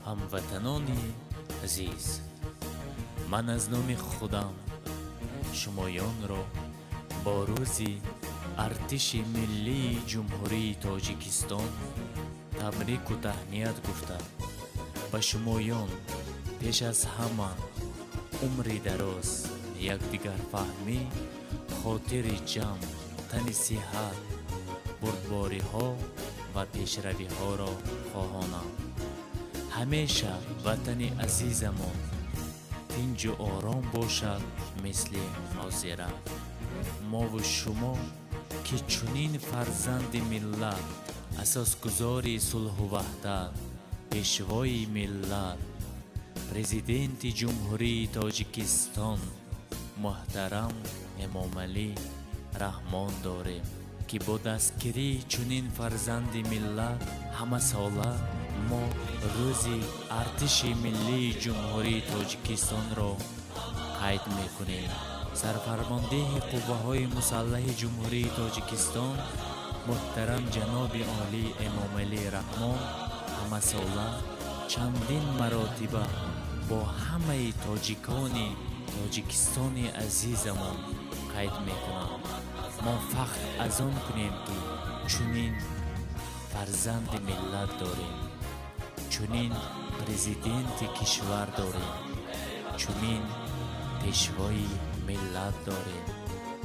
Ҳамватанони азиз, ман аз номи худам шумоёнро бо рӯзи Артиши Миллии Ҷумҳурии Тоҷикистон табрику таҳният гуфта, ба шумоён пеш аз ҳама умри дароз, якдигарфаҳмӣ, хотири ҷамъ, тани сиҳат, бурдбориҳо ва пешравиҳоро хоҳонам. Ҳамеша ватани азизамон тинҷу ором бошад, мисли ҳозира. Мову шумо, ки чунин фарзанди миллат, асосгузори сулҳу ваҳдат, пешвои миллат, Президенти Ҷумҳурии Тоҷикистон муҳтарам Эмомалӣ Раҳмон дорем, ки бо дастгирии чунин фарзанди миллат ҳамасола мо рӯзи Артиши Миллии Ҷумҳурии Тоҷикистонро қайд мекунем. Сарфармондеҳи Қувваҳои Мусаллаҳи Ҷумҳурии Тоҷикистон муҳтарам ҷаноби олӣ Эмомалӣ Раҳмон ҳамасола чандин маротиба бо ҳамаи тоҷикони Тоҷикистони азизамон қайд мекунанд. Мо фахр аз он кунем, ки чунин фарзанди миллат дорем, чунин президенти кишвар дорем, чунин пешвои миллат дорем.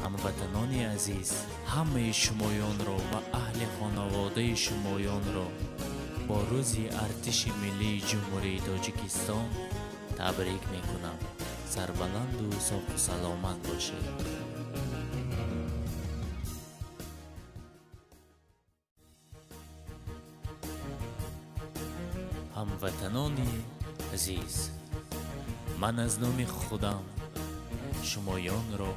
Ҳамватанони азиз, ҳамаи шумоёнро ва аҳли хонаводаи шумоёнро бо рӯзи Артиши Миллии Ҷумҳурии Тоҷикистон табрик мекунам. Сарбаланду соҳу саломат бошед. Ҳамватанони азиз, ман аз номи худам шумоёнро